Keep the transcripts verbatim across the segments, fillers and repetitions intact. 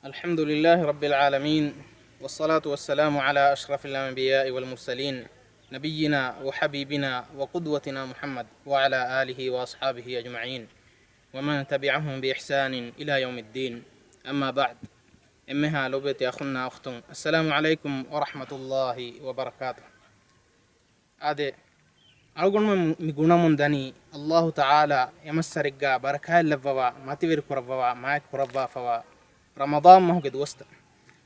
الحمد لله رب العالمين، والصلاة والسلام على أشرف الأنبياء والمرسلين، نبينا وحبيبنا وقدوتنا محمد وعلى آله وأصحابه أجمعين، ومن تبعهم بإحسان إلى يوم الدين. أما بعد. އެންމެހާ ލޮބުވެތި އަޚުންނާ އުޚްތުން، السلام عليكم ورحمة الله وبركاته. އާދެ، އަޅުގަނޑުމެން މި ގުނަމުން ދަނީ، ﷲ ތަޢާލާ އެމައްސަރެއްގާ ބަރަކާތްލައްވަވާ، މަތިވެރި ކުރައްވަވާ، މާތް ކުރައްވާފަވާ ރަމަޟާން މަހުގެ ދުވަސްތައް.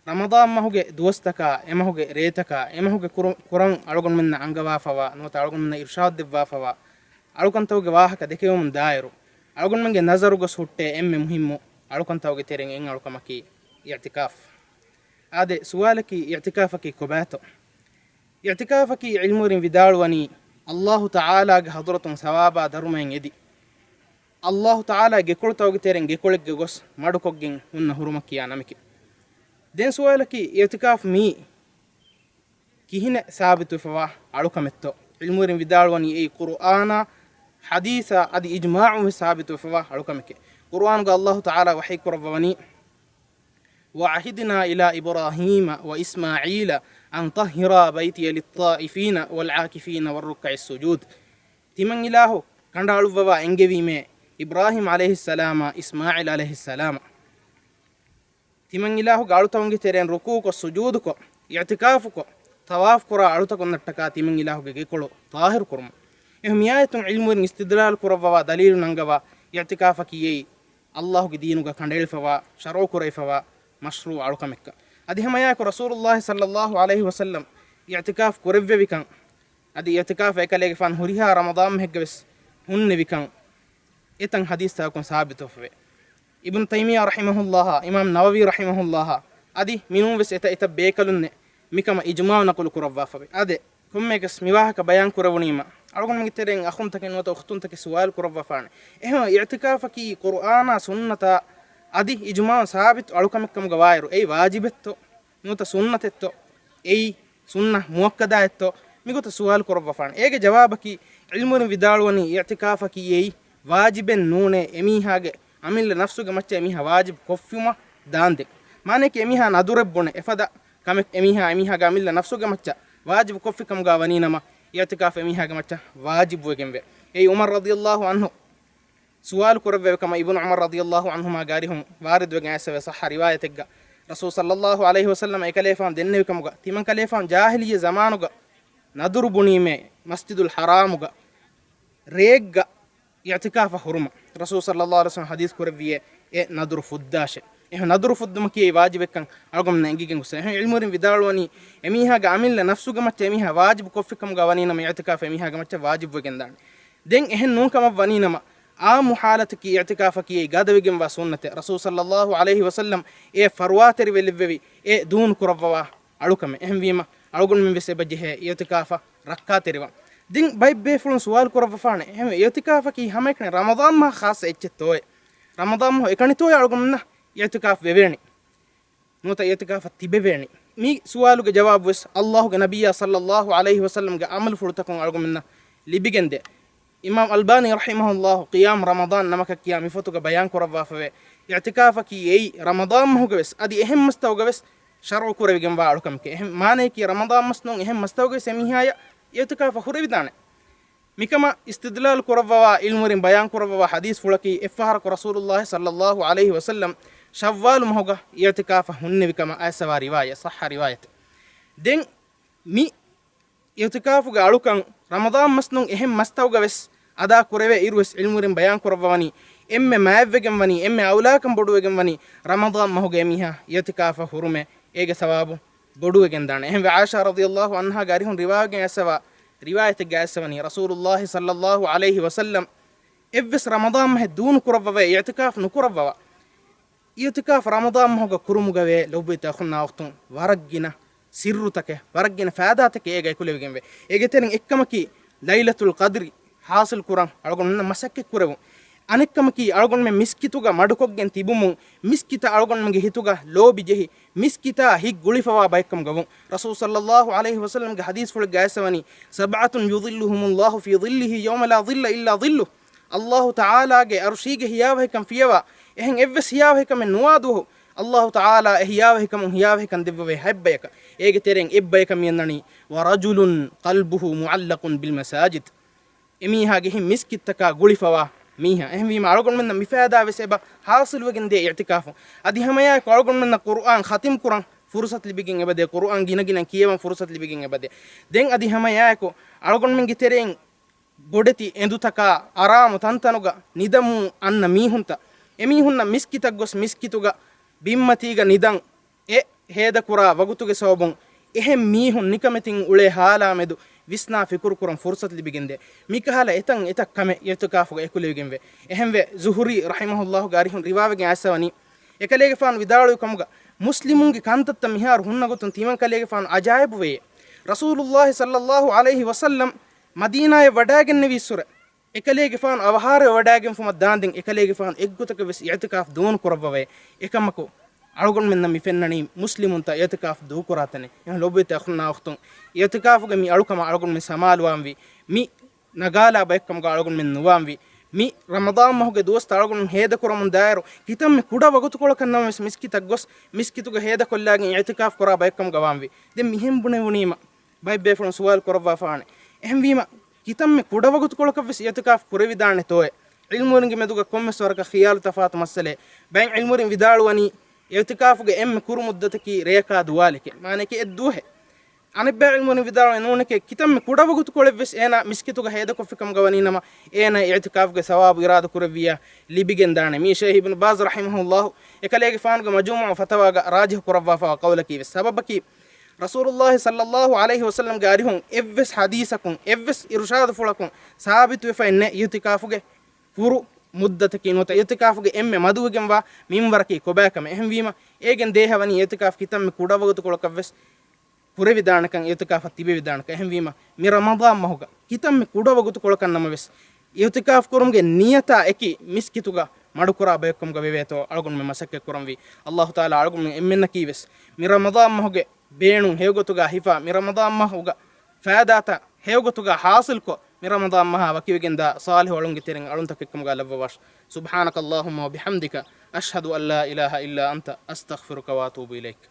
ރަމަޟާން މަހުގެ ދުވަސްތަކާ، އެމަހުގެ ރޭތަކާ، އެމަހުގެ ކުރު-، ކުރަން އަޅުގަނޑުމެންނަށް އަންގަވާފަވާ، ނުވަތަ އަޅުގަނޑުމެންނަށް އިރުޝާދު ދެއްވާފަވާ އަޅުކަންތަކުގެ ވާހަކަ ދެކެވެމުން ދާއިރު، އަޅުގަނޑުމެންގެ ނަޒަރުގަ ހުއްޓޭ އެންމެ މުހިއްމު އަޅުކަންތަކުގެ ތެރެއިން އެއް އަޅުކަމަކީ އިޢްތިކާފް. އާދެ، ސުވާލަކީ، އިޢްތިކާފަކީ ކޮބާތޯ؟ އިޢްތިކާފަކީ ޢިލްމުވެރިން ވިދާޅުވަނީ، ﷲ ތަޢާލާގެ ޙަޟްރަތުން ޘަވާބާ ދަރުމައިން އެދި، ﷲ ތަޢާލާގެ ގެކޮޅުތަކުގެ ތެރެއިން ގެކޮޅެއްގަ ގޮސް މަޑުކޮށްގެން ހުންނަ ހުރުމަށް ކިޔާ ނަމެކޭ. ދެން ސުވާލަކީ، އިޢްތިކާފް މީ ކިހިނެއް ސާބިތުވެފަވާ އަޅުކަމެއްތޯ؟ ޢިލްމުވެރިން ވިދާޅުވަނީ އެއީ ޤުރުއާނާ، ޙަދީޘާ އަދި އިޖްމާޢުން ވެސް ސާބިތުވެފަވާ އަޅުކަމެކޭ. ޤުރުއާނުގަ ﷲ ތަޢާލާ ވަޙީ ކުރައްވަވަނީ، وعهدنا إلى إبراهيم وإسماعيل أن طهرا بيتي للطائفين والعاكفين والركع السجود. ތިމަން އިލާހު ކަނޑައަޅުއްވަވާ އެންގެވީމޭ އިބްރާހީމް ޢަލައިހިއްސަލާމާ އިސްމާޢީލް ޢަލައިހިއްސަލާމަށް. ތިމަން އިލާހުގެ އަޅުތަކުންގެ ތެރެއިން ރުކޫޢުކޮށް، ސުޖޫދުކޮށް، އިޢްތިކާފުކޮށް، ޠަވާފު ކުރާ އަޅުތަކުންނަށްޓަކާ ތިމަން އިލާހުގެ ގެކޮޅު ޠާހިރު ކުރުމަށް. އެހެން މިއާޔަތުން ޢިލްމުވެރިން އިސްތިދްލާލު ކުރައްވަވާ ދަލީލު ނަންގަވާ، އިޢްތިކާފަކީ އެއީ ﷲގެ ދީނުގަ ކަނޑައެޅިފަވާ، ޝަރުޢު ކުރެވިފަވާ މަޝްރޫޢު އަޅުކަމެއްކަން. އަދި ހަމައެއާއެކު ރަސޫލުﷲ ޞައްލައްލާހު ޢަލައިހި ވަސައްލަމް އިޢްތިކާފް ކުރެއްވެވިކަން، އަދި އިޢްތިކާފަށް އެކަލޭގެފާނު ހުރިހާ ރަމަޟާން މަހެއްގަ ވެސް ހުންނެވިކަން އެތަން ޙަދީޘްތަކުން ސާބިތުވެފަވޭ. އިބްނު ތައިމިއްޔާ ރަޙިމަހުﷲ، އިމާމް ނަވަވީ ރަޙިމަހުﷲ، އަދި މިނޫން ވެސް އެތައް އެތައް ބޭކަލުންނެއް މިކަމަށް އިޖްމާޢު ނަޤުލު ކުރައްވާފަވޭ. އާދެ، ކޮންމެއަކަސް މި ވާހަކަ ބަޔާން ކުރެވުނީމަ، އަޅުގަނޑުމެންގެ ތެރެއިން އަޚުންތަކެއް ނުވަތަ އުޚްތުންތަކެއް ސުވާލު ކުރައްވާފާނެ. އެހެން އިޢްތިކާފަކީ ޤުރުއާނާ ސުންނަތާ އަދި އިޖްމާޢުން ސާބިތު އަޅުކަމެއްކަމުގަ ވާއިރު، އެއީ ވާޖިބެއްތޯ ނުވަތަ ސުންނަތެއްތޯ؟ އެއީ ސުންނަ މުއައްކަދާއެއްތޯ؟ މިގޮތަށް ސުވާލު ކުރައްވާފާނެ. އޭގެ ޖަވާބަކީ، ޢިލްމުވެރިން ވިދާޅުވަނީ އިޢްތިކާފަކީ އެއީ ވާޖިބެއް ނޫނޭ، އެމީހާގެ އަމިއްލަ ނަފްސުގެ މައްޗަށް އެމީހާ ވާޖިބު ކޮށްފިއުމަށް ދާންދެން. މާނައަކީ އެމީހާ ނަދުރެއް ބުނެ އެފަދަ ކަމެއް އެމީހާ އެމީހާގެ އަމިއްލަ ނަފްސުގެ މައްޗަށް ވާޖިބު ކޮށްފިކަމުގާ ވަނީނަމަ، އިޢްތިކާފް އެމީހާގެ މައްޗަށް ވާޖިބުވެގެންވޭ. އެއީ ޢުމަރު ރަޟިޔައްލާހު ޢަންހު ސުވާލު ކުރެއްވެވި ކަމަށް އިބްނު ޢުމަރު ރަޟިޔައްލާހު ޢަންހުމާ ގާރިހުން ވާރިދުވެގެން އައިސްފަވޭ ޞައްޙަ ރިވާޔަތެއްގަ. ރަސޫލު ޞައްލައްލާހު ޢަލައިހި ވަސައްލަމަ އެކަލޭފާނު ދެންނެވި ކަމުގަ، ތިމަން ކަލޭފާނު ޖާހިލިއްޔަ ޒަމާނުގަ ނަދުރު ބުނީމޭ މަސްޖިދުލް ޙަރާމުގަ ރެއެއްގަ އިޢްތިކާފަށް ހުރުމަށް. ރަސޫލު ޞައްލައްލާހު ޢަލައިހި ވަސައްލަމަ ޙަދީޘް ކުރެއްވިއޭ އެ ނަދުރު ފުއްދާށޭ. އެހެން ނަދުރު ފުއްދުމަކީ އެއީ ވާޖިބެއްކަން އަޅުގަނޑުމެންނަށް އެނގިގެން ގޮސް. އެހެން ޢިލްމުވެރިން ވިދާޅުވަނީ، އެމީހާގެ އަމިއްލަ ނަފްސުގެ މައްޗަށް އެމީހާ ވާޖިބު ކޮށްފިކަމުގާ ވަނީނަމަ، އިޢްތިކާފް އެމީހާގެ މައްޗަށް ވާޖިބުވެގެންދާނެ. ދެން އެހެން ނޫން ކަމަށް ވަނީނަމަ، ޢާއްމު ޙާލަތަކީ އިޢްތިކާފަކީ ގަދަވެގެންވާ ސުންނަތެއް. ރަސޫލު ޞައްލައްލާހު ޢަލައިހި ވަސައްލަމް އެ ފަރުވާތެރިވެލެއްވެވި އެ ދޫނު ކުރައްވަވާ އަޅުކަމެއް. އެހެންވީމަ، އަޅުގަނޑުމެން ވެސް އެބަޖެހޭ އިޢްތިކާފަށް ރައްކާތެރިވާން. ދެން ބައެއް ބޭފުޅުން ސުވާލު ކުރައްވަފާނެ، އެހެންވެ އިޢްތިކާފަކީ ހަމައެކަނި ރަމަޟާން މަހަށް ޚާއްޞަ އެއްޗެއްތޯއޭ؟ ރަމަޟާން މަހު އެކަނިތޯއޭ އަޅުގަނޑުމެންނަށް އިޢްތިކާފް ވެވޭނީ؟ ނުވަތަ އިޢްތިކާފަށް ތިބެވޭނީ؟ މި ސުވާލުގެ ޖަވާބު ވެސް ﷲގެ ނަބިއްޔާ ޞައްލައްލާހު ޢަލައިހި ވަސައްލަމްގެ ޢަމަލުފުޅުތަކުން އަޅުގަނޑުމެންނަށް ލިބިގެންދޭ. އިމާމް އަލްބާނީ ރަޙިމަހުﷲ ޤިޔާމް ރަމަޟާން ނަމަކަށް ކިޔާ މި ފޮތުގަ ބަޔާން ކުރައްވާފަވޭ، އިޢްތިކާފަކީ އެއީ ރަމަޟާން މަހުގަ ވެސް އަދި އެހެން މަސްތަކުގަ ވެސް ޝަރުޢު ކުރެވިގެންވާ އަޅުކަމެކޭ. އެހެން މާނަޔަކީ ރަމަޟާން މަސް ނޫން އެހެން މަސްތަކުގަ ވެސް އެމީހާޔަށް އިޢްތިކާފަށް ހުރެވިދާނެ. މިކަމަށް އިސްތިދްލާލު ކުރައްވަވާ ޢިލްމުވެރިން ބަޔާން ކުރައްވަވާ ޙަދީޘްފުޅަކީ، އެއްފަހަރަކު ރަސޫލުﷲ ޞައްލައްލާހު ޢަލައިހި ވަސައްލަމް ޝައްވާލު މަހުގަ އިޢްތިކާފަށް ހުންނެވި ކަމަށް އައިސްފަވާ ރިވާޔަތް، ޞައްޙަ ރިވާޔަތެއް. ދެން މި އިޢްތިކާފުގެ އަޅުކަން ރަމަޟާން މަސް ނޫން އެހެން މަސްތަކުގަ ވެސް އަދާ ކުރެވޭ އިރު ވެސް ޢިލްމުވެރިން ބަޔާން ކުރައްވަވަނީ، އެންމެ މާތްވެގެން ވަނީ، އެންމެ އައުލާކަން ބޮޑުވެގެން ވަނީ ރަމަޟާން މަހުގަ އެމީހާ އިޢްތިކާފަށް ހުރުމޭ، އޭގެ ސަވާބު ބޮޑުވެގެން ދާނެ. އެހެންވެ، ޢާއިޝާ ރަޟިޔައްލާހު ޢަންހާ ގާރިހުން ރިވާވެގެން އައިސްފަވާ ރިވާޔަތެއްގަ އައިސްފަވަނީ، ރަސޫލުﷲ ޞައްލައްލާހު ޢަލައިހި ވަސައްލަމް އެއްވެސް ރަމަޟާން މަހެއް ދޫނު ކުރައްވަވައި އިޢްތިކާފް ނުކުރައްވަވާ، އިޢްތިކާފް ރަމަޟާން މަހުގަ ކުރުމުގަވޭ. ލޮބުވެތި އަޚުންނާ އުޚްތުން، ވަރަށް ގިނަ ސިއްރުތަކެއް، ވަރަށް ގިނަ ފައިދާތަކެއް އޭގަ އެކުލެވިގެންވޭ. އޭގެ ތެރެއިން އެއްކަމަކީ، ލައިލަތުލް ޤަދްރި ޙާޞިލް ކުރަން އަޅުގަނޑުމެންނަށް މަސައްކަތް ކުރެވުން. އަނެއްކަމަކީ، އަޅުގަނޑުމެން މިސްކިތުގަ މަޑުކޮށްގެން ތިބުމުން، މިސްކިތަށް އަޅުގަނޑުމެންގެ ހިތުގަ ލޯބި ޖެހި، މިސްކިތާ ހިތް ގުޅިފަވާ ބައެއްކަމުގަ ވުން. ރަސޫލު ޞައްލައްލާހު ޢަލައިހި ވަސައްލަމްގެ ޙަދީޘްފުޅެއްގަ އައިސްފަވަނީ، سبعة يظلهم الله في ظله يوم لا ظل إلا ظله. ﷲ ތަޢާލާގެ ޢަރުޝީގެ ހިޔާވަހިކަން ފިޔަވާ، އެހެން އެއްވެސް ހިޔާވަހިކަމެއް ނުވާ ދުވަހު، ﷲ ތަޢާލާ އެ ހިޔާވަހިކަމުން ހިޔާވަހިކަން ދެއްވަވޭ ހަތް ބަޔަކަށް. އޭގެ ތެރެއިން އެއް ބަޔަކަށް މިއަންނަނީ، وَرَجُلٌ قَلْبُهُ مُعَلَّقٌ بِالْمَسَاجِدِ. އެމީހާގެ ހިތް މިސްކިތްތަކާ ގުޅިފަވާ މީހާ. އެހެންވީމަ އަޅުގަނޑުމެންނަށް މި ފައިދާ ވެސް އެބަ ޙާޞިލުވެގެން ދޭ އިޢްތިކާފުން. އަދި ހަމައެއާއެކު އަޅުގަނޑުމެންނަށް ޤުރުއާން ޚަތިމް ކުރަން ފުރުޞަތު ލިބިގެން އެބަދޭ، ޤުރުއާން ގިނަގިނައިން ކިޔަވަން ފުރުޞަތު ލިބިގެން އެބަދޭ. ދެން އަދި ހަމައެއާއެކު އަޅުގަނޑުމެންގެ ތެރެއިން ބޮޑެތި އެނދުތަކާ އަރާމު ތަންތަނުގަ ނިދަމުން އަންނަ މީހުންތައް، އެމީހުންނަށް މިސްކިތަށް ގޮސް މިސްކިތުގަ ބިންމަތީގަ ނިދަން އެ ހޭދަކުރާ ވަގުތުގެ ސަބަބުން އެހެން މީހުން ނިކަމެތިން އުޅޭ ހާލާ މެދު ވިސްނާ ފިކުރު ކުރަން ފުރުޞަތު ލިބިގެންދޭ. މިކަހަލަ އެތަން އެތައް ކަމެއް އިޢްތިކާފުގަ އެކުލެވިގެންވޭ. އެހެންވެ، ޒުހުރީ ރަޙިމަހުﷲގެ އަރިހުން ރިވާވެގެން އައިސްފަވަނީ، އެކަލޭގެފާނު ވިދާޅުވި ކަމުގަ، މުސްލިމުންގެ ކަންތައްތައް މިހާރު ހުންނަ ގޮތުން ތިމަންކަލޭގެފާނު އަޖާއިބުވެޔޭ. ރަސޫލުﷲ ޞައްލަﷲު ޢަލައިހި ވަސައްލަމް މަދީނާޔަށް ވަޑައިގެންނެވިއްސުރެ، އެކަލޭގެފާނު އަވަހާރަވެވަޑައިގެންފުމަށް ދާންދެން އެކަލޭގެފާނު އެއްގޮތަކަށް ވެސް އިޢްތިކާފް ދޫނުކުރައްވަވައޭ. އެކަމަކު، އަޅުގަނޑުމެންނަށް މި ފެންނަނީ މުސްލިމުންތައް އިޢްތިކާފް ދޫކުރާ ތަނެއް. އެހެން ލޮބުވެތި އަޚުންނާ އުޚްތުން، އިޢްތިކާފުގެ މި އަޅުކަމަށް އަޅުގަނޑުމެން ސަމާލުވާންވީ. މި ނަގާލާ ބައެއްކަމުގަ އަޅުގަނޑުމެން ނުވާންވީ. މި ރަމަޟާން މަހުގެ ދުވަސްތައް އަޅުގަނޑު ހޭދަކުރަމުން ދާއިރު، ކިތަންމެ ކުޑަ ވަގުތުކޮޅަކަށް ނަމަވެސް މިސްކިތަށް ގޮސް، މިސްކިތުގަ ހޭދަކޮށްލާގެން އިޢްތިކާފް ކުރާ ބައެއްކަމުގަ ވާންވީ. ދެން މިހެން ބުނެވުނީމަ، ބައެއްބޭފުޅުން ސުވާލު ކުރައްވާފާނެ. އެހެންވީމަ، ކިތަންމެ ކުޑަ ވަގުތުކޮޅަކަށްވެސް އިޢްތިކާފް ކުރެވިދާނެތޯއޭ؟ ޢިލްމުވެރިންގެ މެދުގަ ކޮންމެސް ވަރަކަށް ޚިޔާލު ތަފާތު މައްސަލައެއް. ބައެއް ޢިލްމުވެރިން ވިދާޅުވަނީ، އިޢްތިކާފުގެ އެންމެ ކުރު މުއްދަތަކީ ރެޔަކާ ދުވާލެކޭ. މާނައަކީ އެއްދުވަހެއް. އަނެއްބައި ޢިލްމުވެރިން ވިދާޅުވަނީ ނޫނެކޭ، ކިތަންމެ ކުޑަ ވަގުތުކޮޅެއްވެސް އޭނާ މިސްކިތުގަ ހޭދަކޮށްފިކަމުގަ ވަނީނަމަ، އޭނާ އިޢްތިކާފުގެ ސަވާބު އިރާދަ ކުރެއްވިއްޔާ ލިބިގެން ދާނެ. މީ ޝައިޚް އިބްނު ބާޒް ރަޙިމަހުﷲ އެކަލޭގެފާނުގެ މަޖުމޫޢު ފަތަވާގަ ރާޖިޙު ކުރައްވާފައިވާ ޤައުލަކީ ވެސް. ސަބަބަކީ، ރަސޫލުﷲ ޞައްލަﷲު ޢަލައިހި ވަސައްލަމްގެ އަރިހުން އެއްވެސް ޙަދީޘަކުން، އެއްވެސް އިރުޝާދުފުޅަކުން ސާބިތުވެފައެއް ނެތް އިޢްތިކާފުގެ ކުރު މުއްދަތަކީ ނުވަތަ އިޢްތިކާފުގެ އެންމެ މަދުވެގެންވާ މިންވަރަކީ ކޮބާކަމެއް. އެހެންވީމަ، އޭގެން ދޭހަވަނީ އިޢްތިކާފް ކިތަންމެ ކުޑަ ވަގުތުކޮޅަކަށްވެސް ކުރެވިދާނެކަން، އިޢްތިކާފަށް ތިބެވިދާނެކަން. އެހެންވީމަ، މި ރަމަޟާން މަހުގަ ކިތަންމެ ކުޑަ ވަގުތުކޮޅަކަށް ނަމަވެސް، އިޢްތިކާފް ކުރުމުގެ ނިޔަތާ އެކީ މިސްކިތުގަ މަޑުކުރާ ބަޔަކުކަމުގަ ވެވޭތޯ އަޅުގަނޑުމެން މަސައްކަތް ކުރަންވީ. ﷲ ތަޢާލާ އަޅުގަނޑުމެން އެންމެންނަކީވެސް މި ރަމަޟާން މަހުގެ ބޭނުން ހެޔޮގޮތުގަ ހިފާ، މި ރަމަޟާން މަހުގަ ފައިދާތައް ހެޔޮގޮތުގަ ޙާޞިލްކޮށް، މި ރަމަޟާން މަހާ ވަކިވެގެންދާ ޞާލިޙު އަޅުންގެ ތެރެއިން އަޅުންތަކެއްކަމުގަ ލައްވަވާށި. سبحانك اللهم وبحمدك، أشهد أن لا إله إلا أنت، أستغفرك وأتوب إليك.